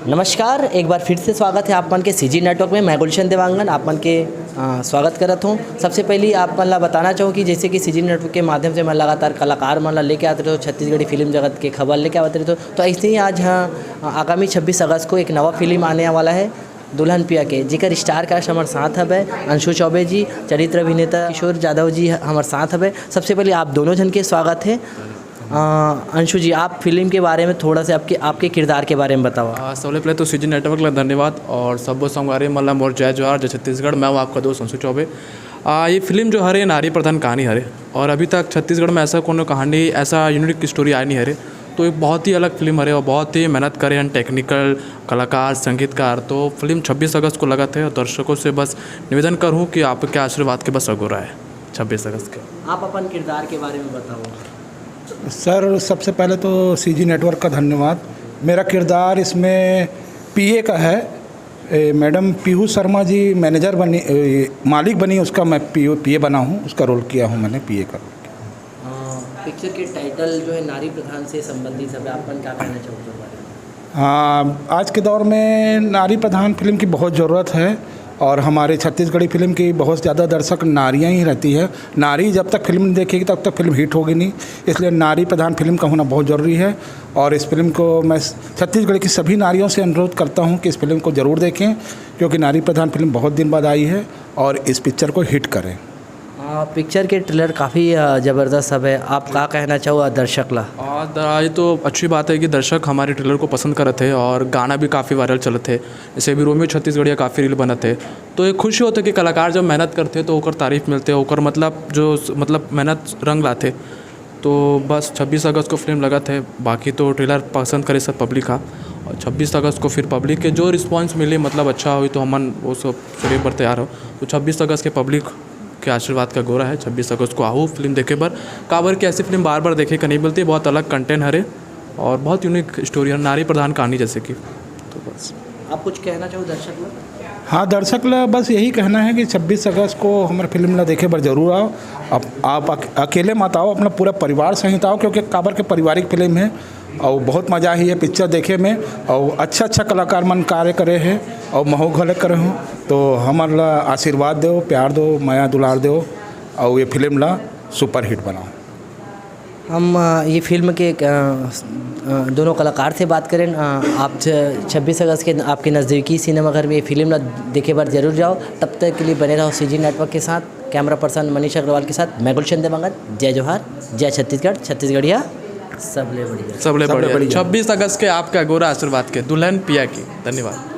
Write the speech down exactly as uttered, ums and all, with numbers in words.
नमस्कार, एक बार फिर से स्वागत है आप मन के सीजी नेटवर्क में। मैं गुलशन देवांगन आप मन के, अ, स्वागत करत हूँ। सबसे पहली आप मन ला बताना चाहूँ कि जैसे कि सीजी नेटवर्क के माध्यम से मैं लगातार कलाकार मन ला लेके आते रहूँ, छत्तीसगढ़ी फिल्म जगत के खबर लेके आते रहूँ, तो ऐसे ही आज, हाँ, आगामी छब्बीस अगस्त को एक नवा फिल्म आने वाला है दुल्हन पिया के, जेकर स्टार कास्ट हमर साथ हवे अंशु चौबे जी, चरित्र अभिनेता किशोर जाधव जी हमर साथ हवे। सबसे पहले आप दोनों जन के स्वागत है। अ, अंशु जी, आप फिल्म के बारे में थोड़ा सा आपके, आपके किरदार के बारे में बताओ। अ, सबले पहले तो सीजी नेटवर्क ला धन्यवाद और सबो संगवारी मन ला मोर जय जोहार, जय छत्तीसगढ़। मैं हूँ आपका दोस्त अंशु चौबे। अ, ये फिल्म जो हरे नारी प्रधान कहानी हरे और अभी तक छत्तीसगढ़ में ऐसा कोनो कहानी, ऐसा यूनिक स्टोरी आए नहीं हरे। तो ये बहुत ही अलग फिल्म हरे और बहुत ही मेहनत करे हैं टेक्निकल कलाकार, संगीतकार। तो फिल्म छब्बीस अगस्त को लगत है और दर्शकों से बस निवेदन करूँ कि आपके आशीर्वाद के बस अगोरा है छब्बीस अगस्त के। आप अपन किरदार के बारे में बताओ। सर, सबसे पहले तो सीजी नेटवर्क का धन्यवाद। मेरा किरदार इसमें पीए का है। ए, मैडम पीहू शर्मा जी मैनेजर बनी, ए, मालिक बनी, उसका मैं पीओ, पीए बना हूँ, उसका रोल किया हूँ मैंने पीए का। अ, पिक्चर के टाइटल जो है नारी प्रधान से संबंधित है, आप मन क्या कहना चाहोगे इस बारे में? हाँ, आज के दौर में नारी प्रधान फिल्म की बहुत ज़रूरत है और हमारी छत्तीसगढ़ी फिल्म की बहुत ज़्यादा दर्शक नारियाँ ही रहती है। नारी जब तक फिल्म नहीं देखेगी तब तक फिल्म हिट होगी नहीं, इसलिए नारी प्रधान फिल्म का होना बहुत ज़रूरी है। और इस फिल्म को मैं छत्तीसगढ़ की सभी नारियों से अनुरोध करता हूँ कि इस फिल्म को ज़रूर देखें, क्योंकि नारी प्रधान फिल्म बहुत दिन बाद आई है और इस पिक्चर को हिट करें। आ, पिक्चर के ट्रेलर काफ़ी, आ, ज़बरदस्त सब है। आप का कहना चाहो, आ, दर्शक ला? और द-, ये तो अच्छी बात है कि दर्शक हमारे ट्रेलर को पसंद करत है और गाना भी काफ़ी वायरल चलत है। जैसे अभी रोमियो छत्तीसगढ़िया काफ़ी रील बनत है, तो ये खुशी होता है कि कलाकार जब मेहनत करते हैं तो ओकर तारीफ मिलते हैं, ओकर मतलब जो स-, मतलब मेहनत रंग लाते। तो बस छब्बीस अगस्त को फिल्म लगत है, बाकी तो ट्रेलर पसंद करे सब पब्लिक हा। और छब्बीस अगस्त को फिर पब्लिक के जो रिस्पॉन्स मिले, मतलब अच्छा हुई, तो हमन वो सब सुने बर तैयार हो। तो छब्बीस अगस्त के पब्लिक के आशीर्वाद का गोरा है। छब्बीस अगस्त को आहू फिल्म देखे बर, काबर कि ऐसी फिल्म बार बार देखे का नहीं मिलती, बहुत अलग कंटेंट हरे और बहुत यूनिक स्टोरी है, नारी प्रधान कहानी जैसे कि। तो बस। आप कुछ कहना चाहो दर्शक लोग? हाँ, दर्शक ला बस यही कहना है कि छब्बीस अगस्त को हमारे फिल्म ला देखे बर जरूर आओ। आप, आप अक-, अकेले मत आओ, अपना पूरा परिवार सहित आओ, क्योंकि काबर के पारिवारिक फिल्म है और बहुत मज़ा आई है पिक्चर देखे में। और अच्छा अच्छा कलाकार मन कार्य करे हैं और महू घले करे हो, तो हमर ला आशीर्वाद दो, प्यार दो, मया दुलार दो और ये फिल्म ला सुपरहिट बनाओ। हम, अ, ये फिल्म के, अ, अ, दोनों कलाकार से बात करें। अ, आप छ-, छब्बीस अगस्त के आपके नज़दीकी सिनेमाघर में ये फिल्म ला देखे बर जरूर जाओ। तब तक के लिए बने रहो सीजी नेटवर्क के साथ। कैमरा पर्सन मनीष अग्रवाल के साथ मैं गुलशन देवांगन। जय जोहार, जय छत्तीसगढ़, छत्तीसगढ़िया सबले बढ़िया। सबले सबले बढ़िया। बढ़िया। छब्बीस अगस्त के आपके अगोरा आशीर्वाद के दुल्हन पिया की। धन्यवाद।